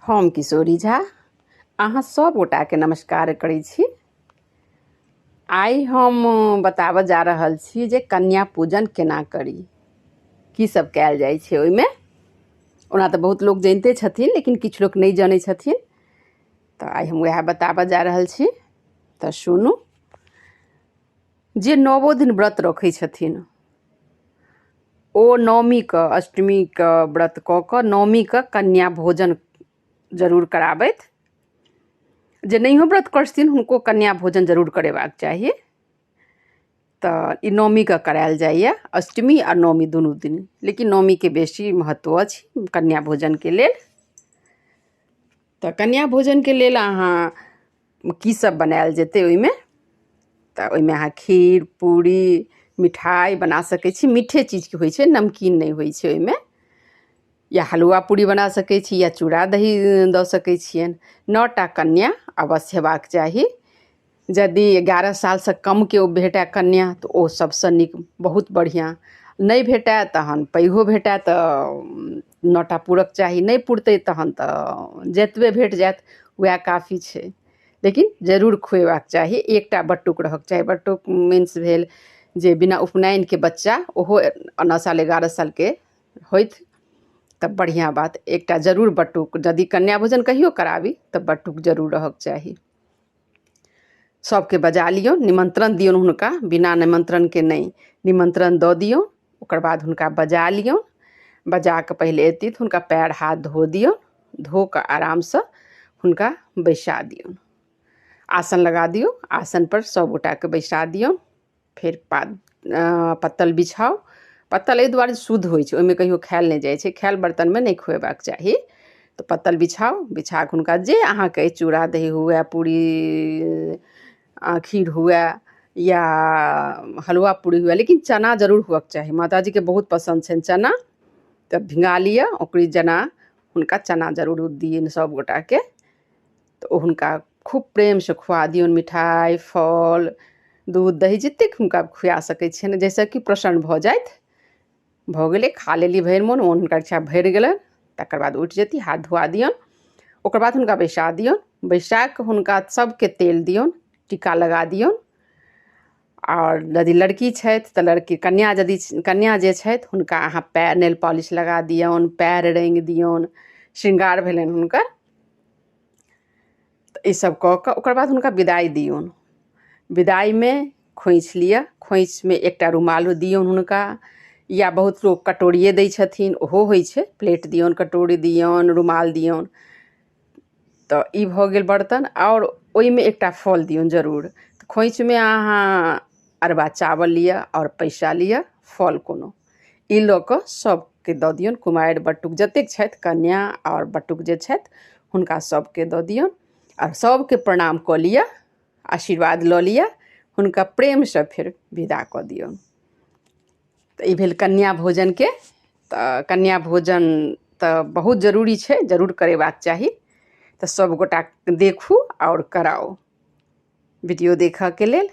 हम किशोरी झा अहाँ सब गोटाके नमस्कार करै छी। आइ हम बताबऽ जा रहल छी जे कन्या पूजन केना करी, की सब कयल जाइ छै ओहिमे। ओना तऽ बहुत लोक जनिते छथिन, लेकिन किछु लोक नहि जनै छथिन, तऽ आइ हम वएह बताबऽ जा रहल छी। तऽ सुनू, जे नवो दिन व्रत रखै छथिन ओ नवमीके अष्टमीके व्रत कऽ कऽ नवमीके कन्या भोजन जरूर कराबथि। जे नहियो व्रत करथिन हुनको कन्या भोजन जरूर करेबाक चाही। तऽ ई नवमीके करायल जाइए, अष्टमी आ नवमी दुनू दिन, लेकिन नवमीके बेसी महत्व अछि कन्या भोजनके लेल। तऽ कन्या भोजनके लेल अहाँ की सब बनायल जेतै ओहिमे, तऽ ओहिमे अहाँ खीर, पूरी, मिठाइ बना सकै छी। मीठे चीजके होइ छै, नमकीन नहि होइ छै ओहिमे। या हलुआ पूरी बना सकै छी या चूड़ा दही दऽ सकै छियनि। 9 टा कन्या अवश्य हेबाक चाही। यदि 11 सालसँ कमके ओ भेटय कन्या तऽ ओ सबसँ नीक, बहुत बढ़िआँ। नहि भेटय तहन पैघो भेटय तऽ 9 टा पूरक चाही, नहि पुरतै तहन तऽ जतबे भेट जायत वएह काफी छै, लेकिन जरूर खुएबाक चाही। एकटा बटुक रहक चाही। बटुक मीन्स भेल जे बिना उपनयनके बच्चा, ओहो 9 साल 11 सालके होथि तऽ बढ़िआँ बात। एकटा जरूर बटुक, यदि कन्या भोजन कहियो कराबी तऽ बटुक जरूर रहक चाही। सबके बजा लियौ, निमन्त्रण दियौन हुनका, बिना निमन्त्रणके नहि, निमन्त्रण दऽ दियौ। ओकर बाद हुनका बजा लियौ। बजा कऽ पहिले एती तऽ हुनका पएर हाथ धो दियौ। धो कऽ आरामसँ हुनका बैसा दियौन, आसन लगा दियौ, आसनपर सब गोटाके बैसा दियौ। फेर पत्तल बिछाउ। पत्तल एहि दुआरे शुद्ध होइ छै, ओहिमे कहियो खायल नहि जाइ छै, खायल बर्तनमे नहि खुएबाक चाही। तऽ पत्तल बिछाउ, बिछा कऽ हुनका जे अहाँके अइ, चूड़ा दही हुए, पूरी खीर हुए या हलुआ पूरी हुए, लेकिन चना जरूर हुअके चाही। माताजीके बहुत पसन्द छनि चना, तऽ भिंगा लिअ ओकरी जेना, हुनका चना जरूर दियनि सब गोटाके। तऽ ओ हुनका खूब प्रेमसँ खुआ दियौन मिठाइ, फल, दूध, दही, जतेक हुनका खुआ सकै छियनि, जाहिसँ कि प्रसन्न भऽ जाथि। भऽ गेलै, खा लेली भरि मोन, मोन हुनकर इच्छा भरि गेलनि, तकर बाद उठि जेती, हाथ धुआ दियौन। ओकर बाद हुनका बैसा दियौन। बैसा कऽ हुनका सबके तेल दियौन, टीका लगा दियौन। आओर यदि लड़की छथि तऽ लड़की कन्या, यदि कन्या जे छथि हुनका अहाँ पैर नेल पॉलिश लगा दियौन, पैर रङ्गि दियौन, श्रृंगार भेलनि हुनकर। तऽ ईसब कऽ कऽ ओकर बाद हुनका विदाइ दियौन। विदाइमे खोँइछ लिअ, खोँइछमे एकटा रुमालो दियौन हुनका, या बहुत लोक कटोरिये दै छथिन, ओहो होइ छै। प्लेट दियौन, कटोरी दियौन, रुमाल दियौन। तऽ ई भऽ गेल बर्तन, आओर ओहिमे एकटा फल दियौन जरूर। तऽ खोँइछमे अहाँ अरबा चावल लिअ आओर पैसा लिअ, फल कोनो, ई लऽ कऽ सबके दऽ दियौन। कुमारि बटुक जतेक छथि, कन्या आओर बटुक जे छथि, हुनका सबके दऽ दियौन। आओर सबके प्रणाम कऽ लिअ, आशीर्वाद लऽ लिअ, हुनका प्रेमसँ फेर विदा कऽ दियौन। तऽ ई भेल कन्या भोजनके। तऽ कन्या भोजन तऽ बहुत जरूरी छै, जरूर करेबाक चाही। तऽ सब गोटा देखू आओर कराउ। वीडियो देखऽके लेल